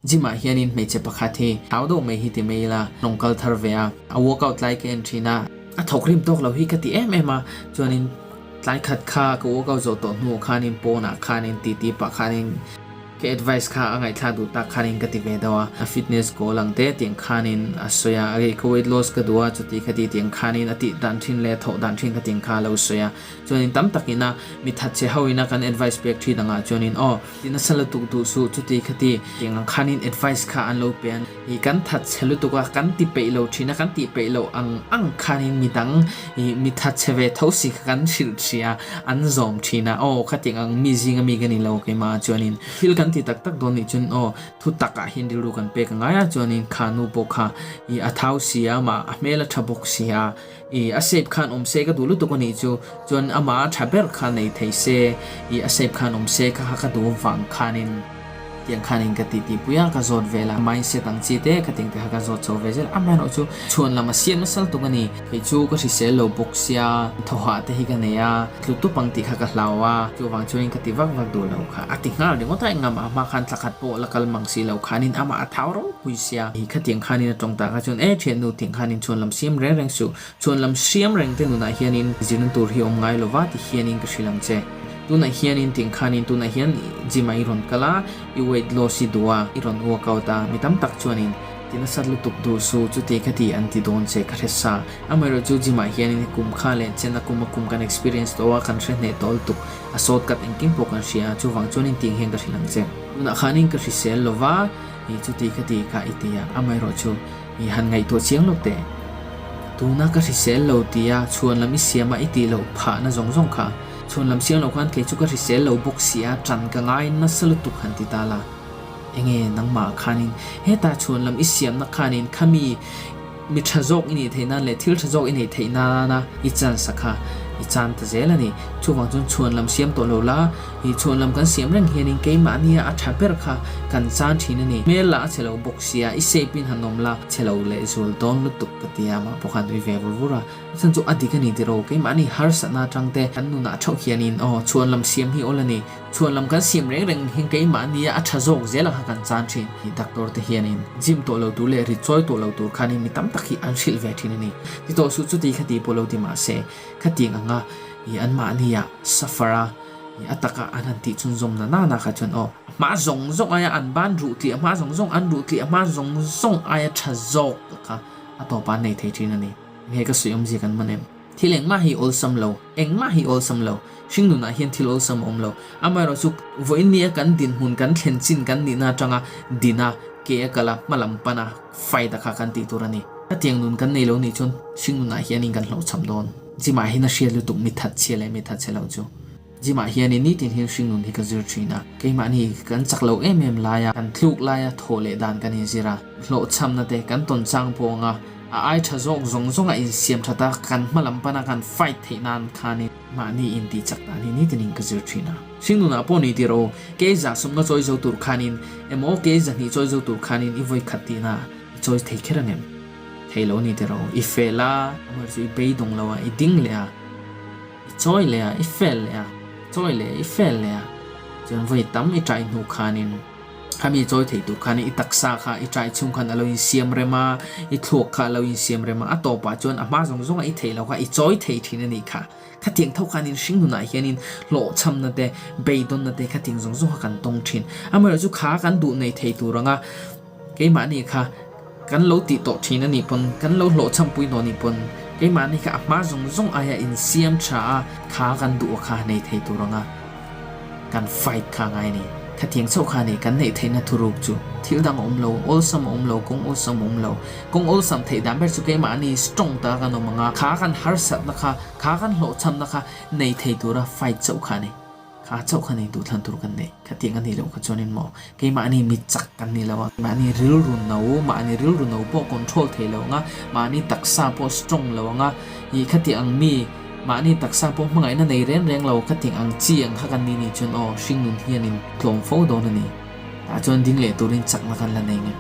Gym ah hianin hmeichhe pakhat hi thau deuh mai hi ti mai ila rawn kal thar ve a, a workout lai ka en thin a, a thawk rim tawk lo hi ka ti em em a, chuanin tlai khat kha ka workout zawh tawh hnuah khanin pawnah khanin titi pah khanin Ka advice kha a ngaihthlak duh tak khanin ka ti ve deuh a, a fitness goal ang te tiang khanin a sawi a, a ka weight loss ka duh a chuti kha ti tiang khanin a tih dan thin leh a thawh dan thin kha tiang kha a lo sawi a, chuanin tam takin a mi that che ho ina kan advice pek thin angah chuanin aw ti nasa lutuk duh suh chuti kha ti tiang ang khanin advice kha an lo pe a, i kan that chhe lutuk a kan ti peih lo thin a kan tih peih loh ang ang khanin midang i mi that chhe ve tho si kha kan hrilh thin a an zawm thin a aw khatiang ang mi zinga mi ka ni lo keimah ah chuanin thil kan ti tak tak dawn nih chuan aw thu takah hian rilru kan pek angai a chuanin kha nu pawh kha i a thau si a amah a hmel a tha bawk si a i a shape khan awm se ka duh lutuk a nih chu chuan amah a tha ber kha nei thei se i a shape khan awm se kha kha ka duh vang khanin. Tiang khanin ka titi pui a, ka zawt vel a, mindset ang chi te ka ting te kha ka zawt chho ve zel. Amaherawh chu chhuan lam a siam nasal tuk a ni. Kei chu ka hrisel lo bawk sia, thawhah te hi ka nei a, tlu tup ang tih kha ka hlau a, chuvang chuanin ka ti vak vak duh lo kha. A ti nghal ringawt a, engah mah hma khan thla khat pawh la kal mang si lo khanin amah a thau ropui sia. Khatiang khanin a tawng tak a chuan, E thiannu, tiang khanin chhuan lam siam reng reng suh. Chhuan lam siam reng te nunah hianin zirna tur hi awm ngai lova ti hianin ka hrilh ang che. Tunah hianin tiang khanin tunah hian gym ah i rawn kal a, i weight loss i duh a, i rawn workout a, mi tam tak chuanin ti nasat lutuk duh su chuti kha ti an ti dawn che ka hre sa. Amaherawh chu gym ah hianin kum kha leh chen a kum a kum kan experience tawh a, kan hre hneh tawh lutuk, a shortcut engkim pawh kan hria a, chuvang chuanin tiang hian ka hrilh ang che. Tunah khanin ka hrisel lova, i chuti kha ti kha i ti a, amaherawh chu i han ngaihtuah chiang lo teh. Tuna ka hrisel lo tia chhuan lam i siam a i tih loh phahna zawng zawng kha. Chhuan lam siam loh khan kei chu ka hrisel lo bawk si a, ṭan ka ngai nasa lutuk han ti ta la. Enge nangmah khanin heta chhuan lam i siamna khanin khami mi ṭha zawk i nih theih nan leh thil ṭha zawk i neih theih nana i chance a kha i chan ta zel a ni. Chuvang chuan chhuan lam siam tawh lo la, i chhuan lam kan siam reng hianin keimahnia a ṭha ber kha kan chan ṭhin a ni. Hmel lah a chhe lo bawk sia, i shape in han awm la, chhe lo leh zual dawn lutuk ka ti a, amah pawh khan nui ve vur vur a. A chhan chu a dik a ni tiraw, keimahni harsatna atang te kan nunah theuh hianin aw chhuan lam siam hi awl a ni, chhuan lam kan siam reng reng hian keimahnia a tha zawk zel ang kha kan chan thin. Doctor te hianin gym tawh lo tur leh ri chawi tawh lo tur khanin mi tam tak hi an hrilh ve thin a ni. Ti tawh suh chuti kha ti pawh lo ti mahse khatiang anga i anmahnia suffer a i a taka an han tih chhunzawm na nana kha chuan aw a hma zawng zawng aia an ban ruh tliah hma zawng zawng an ruh tliah hma zawng zawng aia tha zawk kha a tawpah an nei thei thin a ni. Nge ka sawi awmzia kan man em? Thil engmah hi awlsam lo, engmah hi awlsam lo. Hringnunah hian thil awlsam a awm lo. Amaherawh chu vawiin nia kan dinhmun kan thlen chin kan nihna atanga dina ke a kal a, hma lam pana fight a kha kan tih tur a ni. Hetiang nun kan nei lo nih chuan hringnunah hianin kan hlauhchham dawn. Gym-ah hian a hriat lutuk mi that chhia leh mi that chhe lo chu. Gym-ah hianin nitin hian hringnun hi ka zir thin a, keimahni kan chak lo em em laia kan tluk laia thawh leh dan kan inzir a, hlawhchhamna te kan tawn chang pawh anga a ai tha zawk zawng zawnga insiam that a, kan hma lam pana kan fight theih nan khanin mahni intih chak dan hi nitinin ka zir thin a. Hringnunah pawh ni tir aw, kei za sawmna chawi zo tur khanin emaw kei zahnih chawi zo tur khanin i vawi khat tihna i chawi thei kher ang em? Thei lo ni tir aw, i fel a, amaherawhchu chu i beidawng lo a, i ding leh a. I chawi leh a, i fel leh a, chawi leh i fel leh a, chuan vawi tam i ṭai hnu khanin khami chawi thei tur khanin i taksa kha i ṭai chhung khan a lo insiam rem a, i thluak kha a lo insiam rem a, a tawpah chuan a hma zawng zawnga i theih loh kha i chawi thei ṭhin a nih kha. Khatiang tho khanin hring nunah hianin hlawhchhamna te, beidawnna te khatiang zawng zawng kha kan tawng ṭhin. Amaherawhchu kha kan duh nei thei tur anga Keimahni kha kan lo tih tawh thin a nih pawn, kan lo hlawhchhampui hnawh nih pawn, keimahni kha a hma zawng zawng aia insiam tha a, kha kan duh a kha nei thei tur anga kan fight kha a ngai a ni. Khatiang chauh kha a ni kan neih theihna thuruk chu. Thil dang a awm lo, awlsam a awm lo, kawng awlsam a awm lo. Kawng awlsam theih dan ber chu keimahni strong taka kan awm ang a, kha kan harsatna kha, kha kan hlawhchhamna kha nei thei tura fight chauh kha a ni. Kha chauh kha nei duh thlan tur kan nei. Khatiang a nih loh kha chuanin maw keimahni mi chak kan ni lo a, mahni rilru no, mahni rilru no pawh control thei lo anga, mahni taksa pawh strong lo anga, ih khatiang ang mi, mahni taksa pawh hmangaihna nei reng reng lo khatiang ang chi ang kha kan ni nih chuan aw hringnun hianin tlawm fo dawn a ni. Tah chuan ding leh turin chakna kan la nei nge.